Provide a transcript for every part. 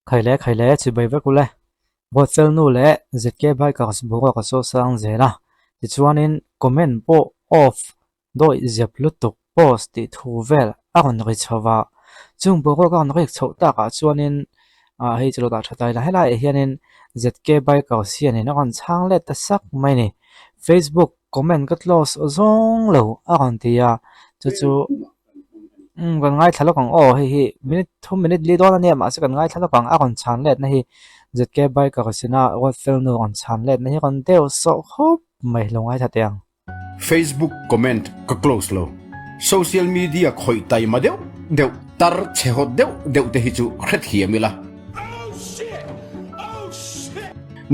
Khaile khaile chibai vek ule. Ruatfel nu leh ZK Bikers boruak a saw sang zel a, tichuanin comment pawh off dawih zep lutuk post tih thu vel a rawn ri chho va. Chung boruak a rawn rik chhoh takah chuanin ah hei chu lo dah tha ta ila helaiah hianin ZK Bikers hianin a rawn chhang let ta sak mai a ni. Facebook comment ka close zawng lo a rawn ti a, chu chu. Umm kan ngaithla lawk ang aw hei hi minute thum minute li dawn ania mahse kan ngaithla lawk ang a rawn chhan let na hi ZK biker sina Ruatfel nu rawn chhan let na hi rawn deuh sawh khawp mai lo ngaithla teh ang. Facebook comment ka close lo. Social media khawih taima deuh deuh tar chhe hawt deuh deuh te hi chu hrethiam ila.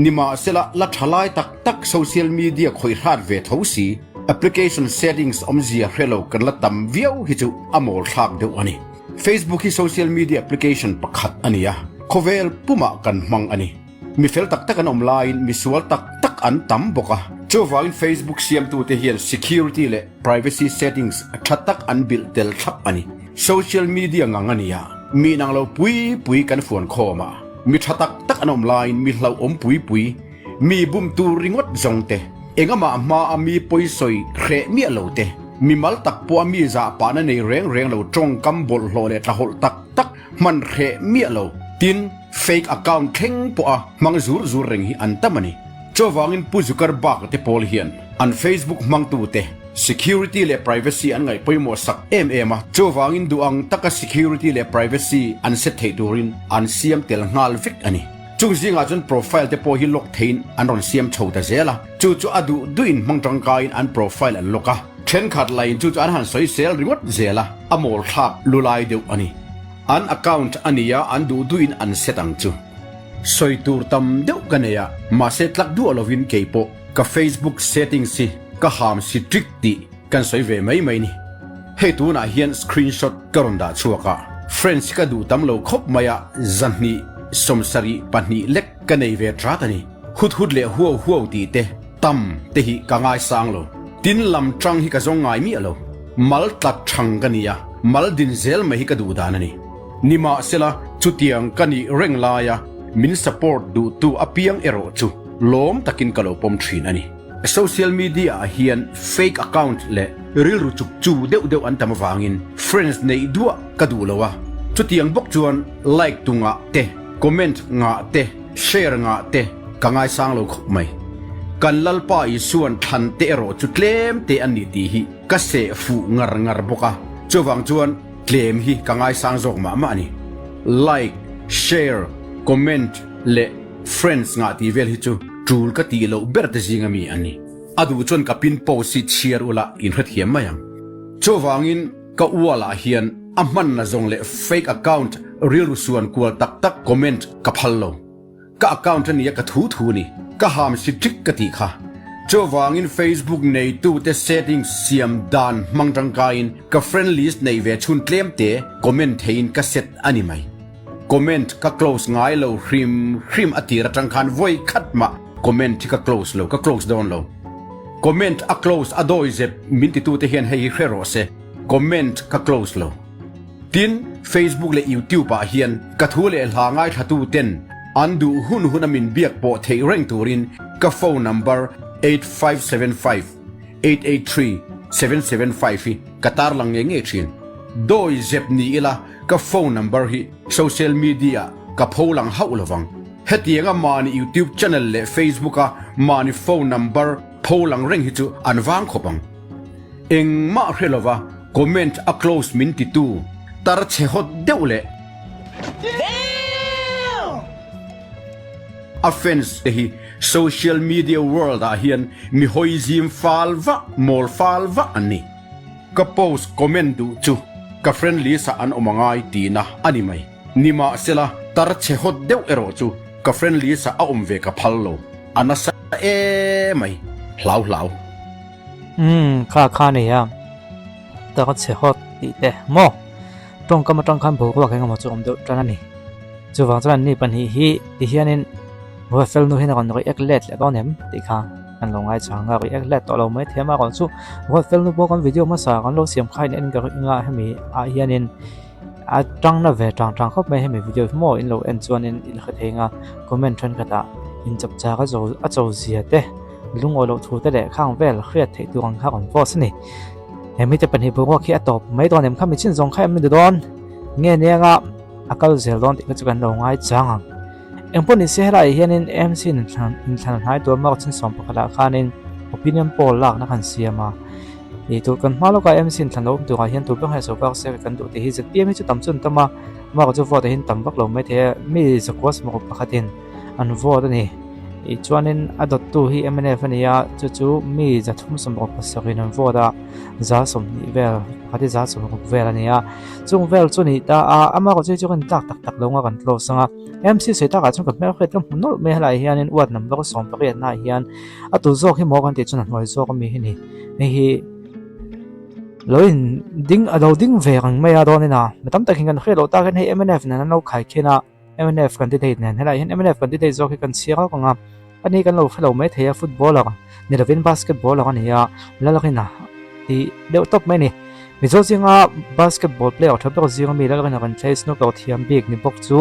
Nimahsela la tha lai tak tak social media khawih hrat ve tho si. Application settings awmzia hre lo kan la tam viau hi chu a mawl thlak deuh a ni. Facebook hi social media application pakhat a ni a, khawvel pumah kan hmang a ni. Mi fel tak tak an awm laiin mi sual tak tak an tam bawk a. Chuvangin Facebook siamtute hian security leh privacy settings tha tak an bilh tel thlap a ni. Social media ngang a ni a, mi inang lo pui pui kan fuan khawm a, mi tha tak tak an awm laiin mi hlauhawm pui pui, Mi bum tur ringawt zawng te, engamah hma a mi pawisawi hreh miah lo te, mi mal tak pawh a mi zah pahna nei reng reng lo tawngkam bawlhhlawh leh tlahawlh tak tak hman hreh miah lo, tin fake account thleng pawh a hmang zur zur reng hi an tam a ni. Chuvangin Pu Zuckerberg te pawl hian an Facebook hmangtu te security leh privacy an ngaih pawimawh sak em em a, chuvangin duh ang taka security leh privacy an set theih turin an siam tel nghal vek a ni. Chung zingah chuan profile te pawh hi lock theiin an rawn siam chho ta zel a, chu chu a duh duhin hmang tangkaiin an profile an lock a, thenkhat laiin chu chu an han sawi sel ringawt zel a, a mawl thlak lu lai deuh a ni. An account a nia an duh duhin an set ang chu. Sawi tur tam deuh ka nei a, mahse tlak duah lovin kei pawh ka Facebook settings hi ka ham si trick tih kan sawi ve mai mai ni. Hei tunah hian screenshot ka rawn dah chhuak a, friends ka duh tam lo khawp mai a, 200 72 lek ka nei ve trat a ni. Hut hut leh huau huau tih te, tam te hi ka ngaisang lo. Tin lam tang hi ka zawng ngai miah lo. Mal tlat thang ka ni a, mal din zel mai hi ka duh dan a ni. Nimahsela, chutiang ka nih reng laia min support duhtu apiang erawh chu lawm takin ka lo pawm thin a ni. Social media ah hian fake account leh rilru chuk chu deuh deuh an tam avangin friends neih duah ka duh lo a, chutiang bawk chuan like tu ngah te, comment ngah te, share ngah te ka ngaisang lo khawp mai. Kan Lalpa Isuan thlan te erawh chu tlem te an ni tih hi ka seh fuh ngar ngar bawk a, chuvang chuan tlem hi ka ngaisang zawk mah mah a ni. Like, share, comment leh friends ngah tih vel hi chu tul ka tih loh ber te zinga mi a ni. A duh chuan ka pin post hi chhiar ula in hrethiam mai ang. Chuvangin ka ual ah hian a hmanna zawng leh fake account rilru suan kual tak tak comment ka phal lo. Ka account a nia ka thu thu ni. Ka ham si ṭik ka tih kha. Chuvangin Facebook neitu te settings siam dan hmang tangkaiin ka friend list neih ve chhun tlem te comment theiin ka set a ni mai. Comment ka close ngai lo hrim hrim a tir atang khan vawi khat mah comment hi ka close lo, ka close dawn lo. Comment a close a dawi zep min titu te hian hei hi hre rawh se, comment ka close lo. Tin, Facebook leh YouTube ah hian ka thu leh hla ngaithlatu ten an duh hun hun a min biak pawh theih reng turin ka phone number 8575 883 775 hi ka tarlang ngei ngei thin. Dawi zep ni ila Ka phone number hi social media ah ka pho lang hauh lovang. Hetianga mahni YouTube channel leh Facebook a mahni phone number pho lang reng hi chu an vang khawp ang. Engmah hre lova comment a close min ti tu tar chhe hawt deuh leh a fans te hi social media world ah hian mi hawi zim fal vah mawl fal vah an ni. Ka post comment duh chu ka friend list ah an awm angai tihna a ni mai. Nimahsela, tar chhe hawt deuh erawh chu ka friend list ah a awm ve ka phal lo. A nasa e mai. Hlau hlau. Umm kha kha a nia. Tar chhe hawt tih te maw? Tawngkam atang khan boruak engemaw chu awm deuh tan a ni. Chuvang chuan anni pahnih hi ti hianin Ruatfel nu hian a rawn react let leh dawn em tih kha kan lo ngaichang a, react let tawh lo mai thiam a rawn chu Ruatfel nu pawh kan video hmasa kan lo siam kha in en ka ring a hemi ah hianin. A tang na ve tang tang khawp mai hemi video hi maw in lo en chuanin in hre thei anga comment thenkhatah in chap chak a zo a cho zia te lungawi loh thu te leh khang vel hriat theih tur ang kha rawn post a ni. Hemi te pahnih boruak hi a tawp mai dawn em kha mi chin zawng kha em ni dawn nge ni anga a kal zel dawn tih kha chu kan lo ngai chang ang. Engpawh ni se helaiah hianin MC inthlan inthlan hnai tur march in 11 ah khanin opinion poll lakna kan siam a. Ih tur kan hma lawkah MC inthlan lo awm turah hian tur ber hian sorkar se kan duh tih hi ZPM hi chu tam chu an tam a, mark chu vote ah hian tam vak lo mai thei a, mi zakua sawmruk pakhatin an vote a ni. Ih chuanin a dawttu hi mnf a ni a, chu chu mi 360 pasarih an vote a, 120 vel pakhat hi 160 vel a ni a, chung vel chu a nih ta a, a mark chu hi chu kan tlak tak tak lo anga kan close ang a, MC sawi takah chuan ka hmelhriat ka hmu nawlh mai a helaiah hianin ward number 18 naah hian a tu zawk hi maw kan tih chuan a hnuai zawk ami hi ni. Hei hi lo in ding a lo ding ve reng mai a dawn in a mi tam tak in kan hriat loh tak hian hei mnf nen an lo khai khin a mnf candidate nen helaiah hian mnf candidate zawk hi kan chhiar awk ang a ani kan lo hre lo mai thei a footballer ni lovin basketballer a ni a Lalrina tih deuh tawp mai a ni Mizo zinga basketball player tha ber zinga mi Lalrina kan thlei snooker thiam bik ni bawk chu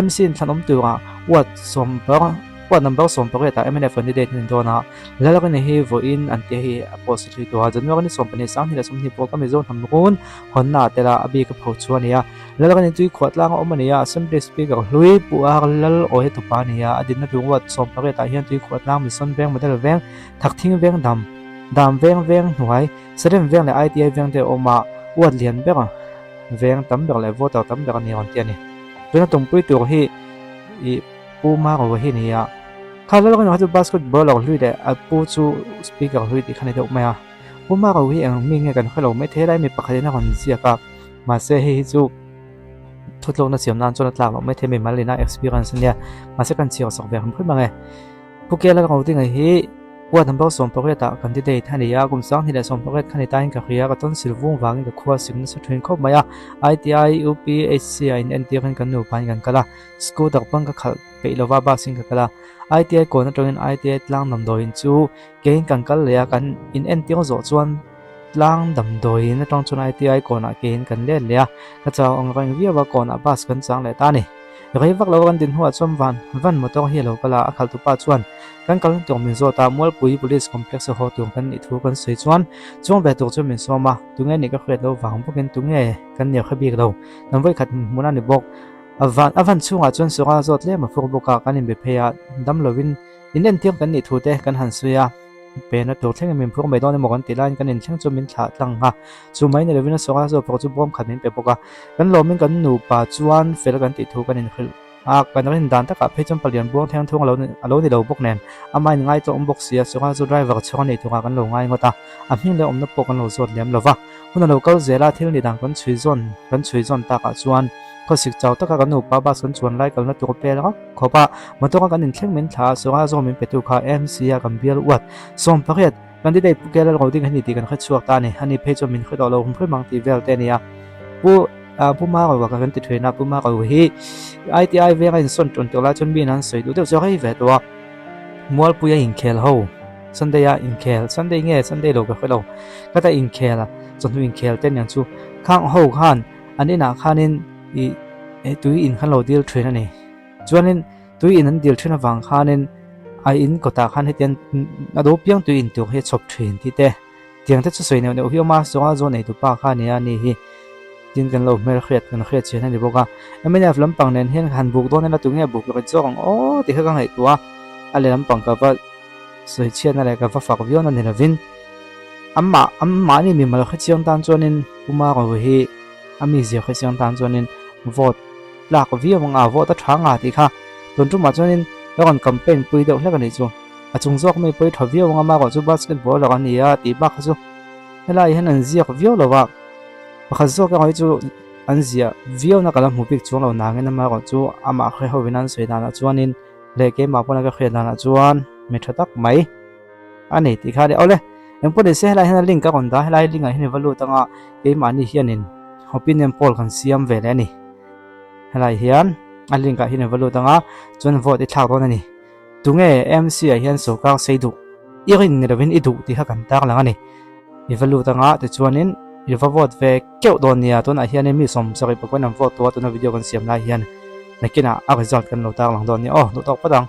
MC inthlanawm turah ward sawm ber Ward number 18 ah mnf candidate an dawn a, Lalrina hi vawiin an tih hi a post hlui tawh a, January ni 12 2020 pawh ka Mizo hnam run hawnna ah tel a, a bik a pho chu a ni a. Lalrina tui khuah tlang a awm a ni a, Assembly Speaker hlui Pu Ar Lal Awi tupa a ni a, a dinna tur ward 18 ah hian tui khuah tlang Mission Veng Model Veng, Thakthing Veng Dam, Dam Veng Veng Hnuai, Salem Veng leh ITI Veng te a awm a, ward lian ber veng tam ber leh voter tam ber a ni rawn ti a ni. Tuna tumpui tur hi ih. Pu Maro hi a ni a, kha lal ringawt chu basketball lo hlui leh a pu chu speaker hlui tih kha ni deuh mai a. Pu Maro hi eng mi nge kan hre lo mai thei lai mi pakhat in a rawn ziak a, mahse hei hi chu thutlawkna siam nan chuan a tlak loh mai thei mimal ina experience a nia, mahse kan chhiar sak ve hrim hrim ang e. Pu Kela Rodinga hi ward number 18 ah candidate a ni a, kum 2018 kha ni tain ka hria, ka tawn sil vung vangin ka khua sik nasa thin khawp mai a, ITI, UPHC ah in entirin kan nupa in kan kal a. Scooter pawn ka khalh peih lova bus in ka kal a, ITI kawn atangin ITI tlang damdawiin chu keiin kan kal leh a, kan in entir zawh chuan tlang damdawiin atang chuan ITI kawnah keiin kan let leh a, ka chau ang reng viau a kawnah bus kan chang leh ta a ni. Rei vak lo kan din hnuah chuan van van motor hi a lo kal a, a khalh tupa chuan kan kalna tur min zawt a, Mualpui Police Complex a haw tur kan nih thu kan sawi chuan chuang ve tur chuan min sawm a, tunge nih ka hriat loh vang bawkin tunge kan nih hre bik lo, kan vawikhat hmun a ni bawk. A van a van chhungah chuan sawng a zawt tlem a fur bawk a, kan inbe phei a, dam lovin in entir kan nih thu te kan han sawi a, pena tur thlengin min phur mai dawn emaw kan tih laiin kan inthleng chu min thlah tlang a, chu mai ni lovin a sawng a zawt pawh chu bawm khat min pe bawk a, kan lawmin kan nupa chuan fel kan tih thu kan inhrilh a, kan rin dan takah phei chuan palian buang theng thung a lo a lo ni lo bawk nen, amah in ngaihtuah awm bawk si a, sawng a chu driver chhawng a nih turah kan lo ngai ngawt a, a hming leh awmna pawh kan lo zawt lem lo va, hun a lo kal zel a, thil ni dang kan chhui zawn kan chhui zawn takah chuan. Khawsik chau taka kan nupa bus kan chuan lai kalna tur pel rak khawp a, motor a kan inthleng min thla a, sawng a zawng min petu kha MC a kan bial uat. 18, Candidate Pu Kelal Roding a ni tih kan hre chhuak ta a ni, ani phei chuan min hre tawh lo hum hrim ang tih vel te a ni a. Pu Pu Maro ka kan ti thin a, Pu Maro hi ITI venga insawn tawn tur lai chuan mi in an sawi duh deuh chu a rei ve tawh a, Mualpui a inkhel ho, Sunday a inkhel, Sunday nge Sunday lo ka hre lo, ka ta inkhel a, chawhnu inkhel te aniang chu, khang ho khan An inah khanin ih tui in khan lo dil thin a ni. Chuanin tui in an dil thin avang khanin a in kawtah khan hetiang a do piang tui in tur hi a chhawp thin tih te tiang te chu sawi neuh neuh hi a awm a, zawnga zawn nei tupa kha a ni a ni hi tin kan lo hmel hriat kan hriat chian a ni bawk a. Mnf lampang nen hian han buk dawn ila tunge buk ri zawk ang aw tih kha ka ngaihtuah a, a leh lampang ka va sawi chhiatna leh ka va fak viau na ni lovin amah amahni mimal hrechiang tan chuanin Puma ro hi a mizia hrechiang tan chuanin vote tlak viau ang a vote a tha nga tih kha tun tumah chuanin ka rawn campaign pui deuh hlek a nih chu a chung zawk mi pawh hi tha viau ang a amaherawhchu basketball a ni a tih bak kha chu helai hian an ziak viau lo va pakhat zawk erawh hi chu an ziah viau na ka la hmu bik chuang lo nangin amaherawhchu amah hre hovin an sawi danah chuanin. Leh keimah pawn a ka hriat danah chuan mi tha tak mai a ni tih kha a ni. Awle, engpawh ni se helai hian a link a rawn dah a, helai link ah hian i va lut anga keimahni hianin opinion poll kan siam ve leh a ni. Helai hian a link ah hian i va lut anga chuan vote i thlak dawn a ni. Tunge MC ah hian sorkar sei duh i rin ni lovin i duh tih kha kan tarlang a ni. I va lut anga tichuanin. I va vote ve keuh dawn nia, tunah hianin mi 75 an vote tawh a, tuna video kan siam lai hian nakinah a result kan lo tarlang dawn nia aw, duhtawk phawt ang.